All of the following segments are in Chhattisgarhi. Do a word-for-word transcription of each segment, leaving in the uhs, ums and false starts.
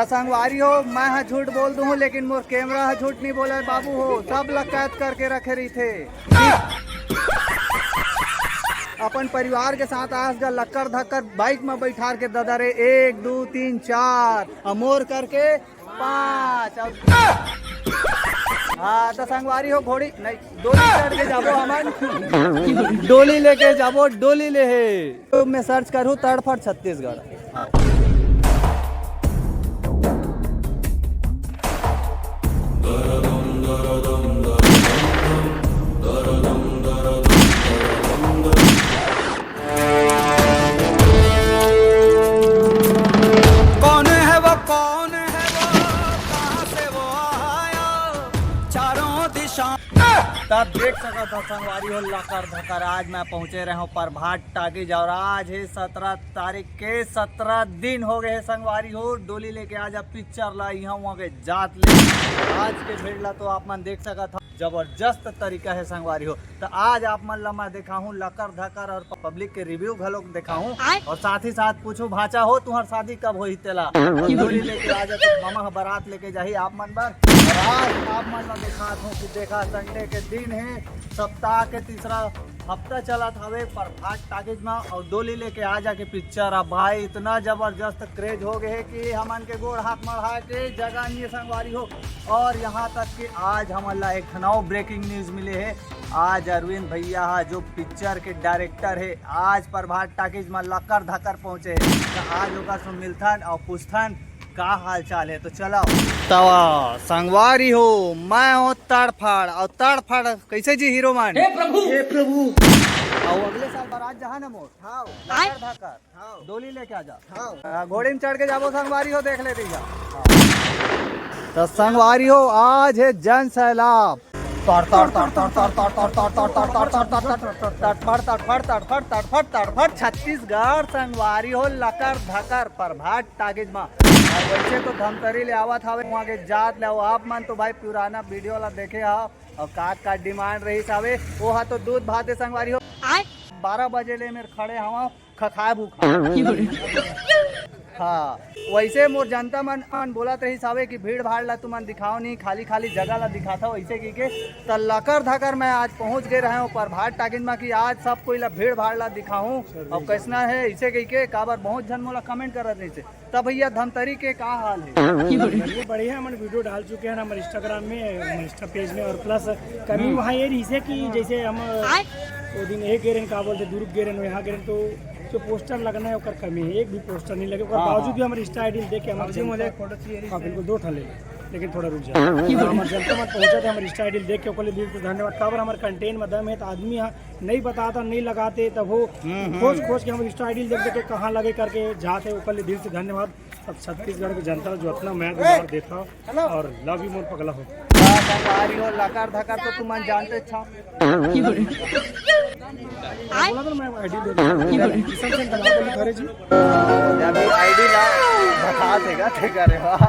संगवारी हो, मैं ह झूठ बोल दूं, लेकिन मोर कैमरा ह झूठ नहीं बोले बाबू हो, सब ला कैद करके रखे रहिथे। अपन परिवार के साथ आज गा लक्कड़ धक्कड़ बाइक में बैठार के ददा रे, एक, दू, तीन, चार, अउ मोर करके पाँच। अउ हाँ, तो संगवारी हो, घोड़ी नहीं, डोली चढ़ के जाबो हमन, डोली लेके जाबो, डोली ले हे। YouTube में सर्च करू तड़फड़ छत्तीसगढ़। कौन है वो, कौन है वो, कहाँ से वो आया, चारों दिशा। तब देख सकत हो संगवारी हो, लकर धकर आज मैं पहुंचे रहे हूँ प्रभात टाकीज, और आज है सत्रह तारीख के, सत्रह दिन हो गए हैं संगवारी हो। डोली लेके आज अब पिक्चर ला यहाँ वहाँ के जात ले, आज के भीड़ ला तो आप मन देख सकत हो, जबरदस्त तरीका है संगवारी हो। तो आज आप मन ला मैं दिखाहूँ लकर धकर और पब्लिक के रिव्यू घलोक दिखाहूँ, आय। और साथ ही साथ पूछू भांचा हो, तुम्हार शादी कब होही तेला। और डोली लेके आ जा तो मामा ह बारात लेके जाही आप मन बर। और आज आप मन ला दिखात हूँ कि देखा, संडे के दिन है, सप्ताह के तीसरा हफ्ता चलत हवे प्रभात टाकीज मा, और डोली लेके आ जाके पिक्चर। अब भाई, इतना जबरदस्त क्रेज हो गए है कि हमन के गोड़ हाथ मढ़ा के जगह नहीं है संगवारी हो। और यहाँ तक कि आज हमन ला एक ठन अउ ब्रेकिंग न्यूज मिले है। आज अरविंद भैया हा, जो पिक्चर के डायरेक्टर है, आज प्रभात टाकीज मा लकर धकर पहुँचे है। तो आज ओकर से मिलथन और पूछथन का हाल चाल है। तो चलो। तवा संगवारी हो, मैं हूँ तड़फड़, और तड़फड़ कैसे जी हीरो मन? हे प्रभु, हे प्रभु। और अगले साल बारात जहाँ न मोर, हाँ। लकर धकर। हाँ। डोली लेके आ जा। हाँ। आ, घोड़ी में चढ़ के जाबो संगवारी हो, देख ले रही जा। तो संगवारी हो, आज है जन सैलाब। तड़ तड़ तड़ तड़ तड़ तड़ तड़ तड़ तड़ तड़ तड़ तड़ तड़ तड़ तड़फड़ तड़फड़ तड़फड़ तड़फड़ तड़फड़ छत्तीसगढ़ संगवारी हो, लकर धकर प्रभात टाकीज मा। और वैसे तो धमतरी ले आवत हवे, वहाँ के जात ले, आप मन तो भाई पुराना वीडियो ला देखे हा, और का का डिमांड रही हवे, वो हा तो दूध भात है संगवारी हो। आय। बारह बजे ले मेर खड़े हवा, खखाए भूखा। हाँ, वैसे मोर जनता मन, मन बोलत रहिस हवे कि भीड़ भाड़ ला तुमन दिखाओ नहीं, खाली खाली जगह ला दिखाता हो, ऐसे की के। त लकर धकर मैं आज पहुँच गए रहे हूँ प्रभात टाकीज मा कि आज सब कोई ला भीड़ भाड़ ला दिखाऊं। अब कैसना है ऐसे की के, काबर बहुत झन मोला कमेंट करत रहिस हे। तब भैया धमतरी के का हाल है? ये बढ़िया, हमन वीडियो डाल चुके हैं हमारे इंस्टाग्राम में, हमारे इंस्टा पेज में, और प्लस कमी हम्म। वहाँ ये रही है कि जैसे हम आय। वो दिन एक गेरन का बोलते दुर्ग गेरन, यहाँ गेरन तो जो पोस्टर लगना है ओकर कमी है, एक भी पोस्टर नहीं लगे। ओकर हाँ, बावजूद हाँ। भी हमारे इंस्टा आईडी देख के हमारे जनता, हाँ, बिल्कुल, दो ठन ले, लेकिन थोड़ा रुक जाए। हमारे जनता मत पहुँचा था, हमारे इंस्टा आईडी देख के ओकर लिए दिल से धन्यवाद। काबर हमारे कंटेंट में दम है तो आदमी यहाँ नहीं बताता, नहीं लगाते, तब वो हम्म, हम्म। खोज खोज के हम इंस्टा आईडी देख देख के कहाँ लगे करके जाते, ओकर लिए दिल से धन्यवाद। सब छत्तीसगढ़ के जनता जो इतना मया दुलार देता हेलो। और लव यू मोर पगला हो। बस, संगवारी हो, लकर धकर तो तुमन जानते अच्छा। बोला तो मैं आईडी दे दूँ। किशन से बना बोली, अरे जी। अभी आईडी ला बता देगा, ठीक है रे, वाह।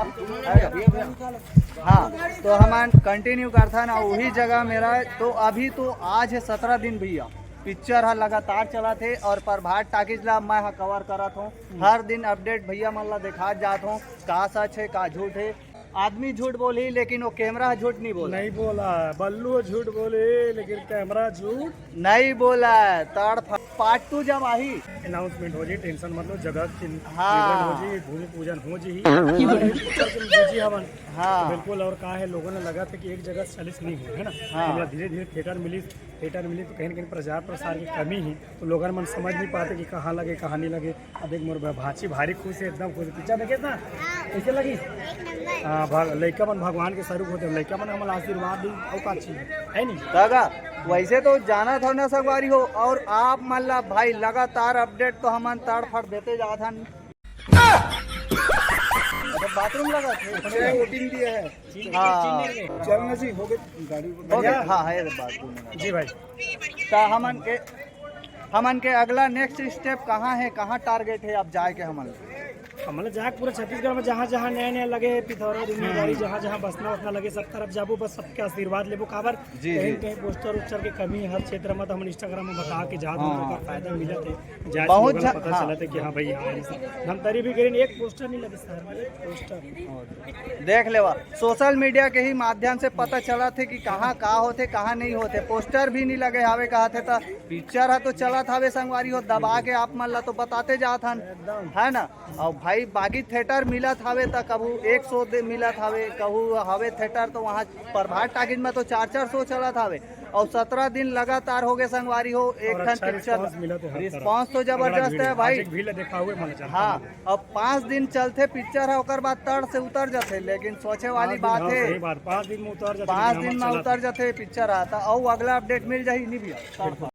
हाँ, तो हमन कंटिन्यू करथन ना वही जगह मेरा। तो अभी तो आज है सत्रह दिन भैया, पिक्चर ह लगातार चलत हे और प्रभात टाकीज ला मैं ह कवर करत हूँ। हम्म। हर दिन अपडेट भैया मन ला देखात जात हूँ, का सच है, का झूठ है। आदमी झूठ बोलही, लेकिन वो कैमरा ह झूठ नहीं बोला। नहीं बोला, बल्लू झूठ बोले, लेकिन कैमरा झूठ नहीं बोला। तड़फड़ पार्ट टू जब आही। अनाउंसमेंट हो जी, टेंशन मत लो, जगह के हाँ। विवरण हो जी, भूमि पूजन हो जी। पिक्चर के जी हवन। हाँ। बिल्कुल, और का है, लोगन ला लगथे कि एक जगह से चालीस नहीं हो, है ना? हाँ। हमला धीरे-धीरे थिएटर मिलिस, थिएटर मिलिस तो कहीं न कहीं प्रचार प्रसार की कमी ही, तो लोगन मन समझ नहीं पाते कि कहाँ लगे, कहाँ नहीं लगे। अब देख मोर भांची भारी खुश है, एकदम खुश है। पिक्चर देखे ना? कैसे लगी? एक नंबर। हाँ, भग-, लइका मन भगवान के स्वरूप होते हैं, लइका मन हमला आशीर्वाद दी, अउ का चाहिए, है नहीं? दादा, वैसे तो जाना था ना संगवारी हो, और आप मन ला भाई लगातार अपडेट तो हमन तड़फड़ देते जात हन। अच्छा, बाथरूम लगा थे? अच्छा, वोटिंग दिया है। हाँ। चल ना जी, हो गए गाड़ी। हो गए? हाँ, हाँ, ये बात बोलने का। जी भाई। तो हमन के, हमन के अगला नेक्स्ट स्टेप कहाँ है, कहाँ टारगेट है अब जाए के हमन? मतलब जाके पूरा छत्तीसगढ़ में जहाँ जहाँ नया नया लगे पिथौरा दुनियादारी, जहाँ जहाँ बसना वसना लगे, सब तरफ जाबो, बस सबके आशीर्वाद लेबो। काबर जी, कहीं जी। कहीं पोस्टर उस्टर के कमी है हर क्षेत्र में, तो हम इंस्टाग्राम में बता के जात हन, हाँ। ओकर फायदा मिलत है। जात बहुत लोगन ला झ-, पता हाँ। चलत है कि हाँ भाई, यहाँ ऐसा धमतरी भी करें, एक पोस्टर नहीं लगे शहर में, एक पोस्टर। देख लेवा, सोशल मीडिया के ही माध्यम से पता चलत है कि कहाँ का होथे, कहाँ नहीं होथे। पोस्टर भी नहीं लगे हावे कहत हे, त पिक्चर ह तो चलत हावे संगवारी हो, दबा के आप मन ला तो बताते जात हन, एकदम। है ना? और भाई बागी थिएटर मिलत हावे त कभू एक शो दे मिलत हावे, कहू हवे थिएटर तो वहाँ प्रभात टाकीज में तो चार चार शो चलत हावे। और सत्रह दिन लगातार हो गए संगवारी हो, एक और ठन अच्छा पिक्चर response मिलत है हर तरफ। रिस्पॉन्स तो जबरदस्त है भाई। आज एक भीड़ देखा हुए मन चलता हाँ, है। अब पाँच दिन चलथे पिक्चर है, ओकर बाद तड़ से उतर जाथे, लेकिन सोचे वाली पाँच दिन, बात हाँ, है। सही बात, पाँच दिन में उतर जाथे, पाँच लेकिन दिन हमर में चलत उतर है। जाथे पिक्चर है, त अउ अगला अपडेट मिल जाही नहीं भैया। बिल्कुल।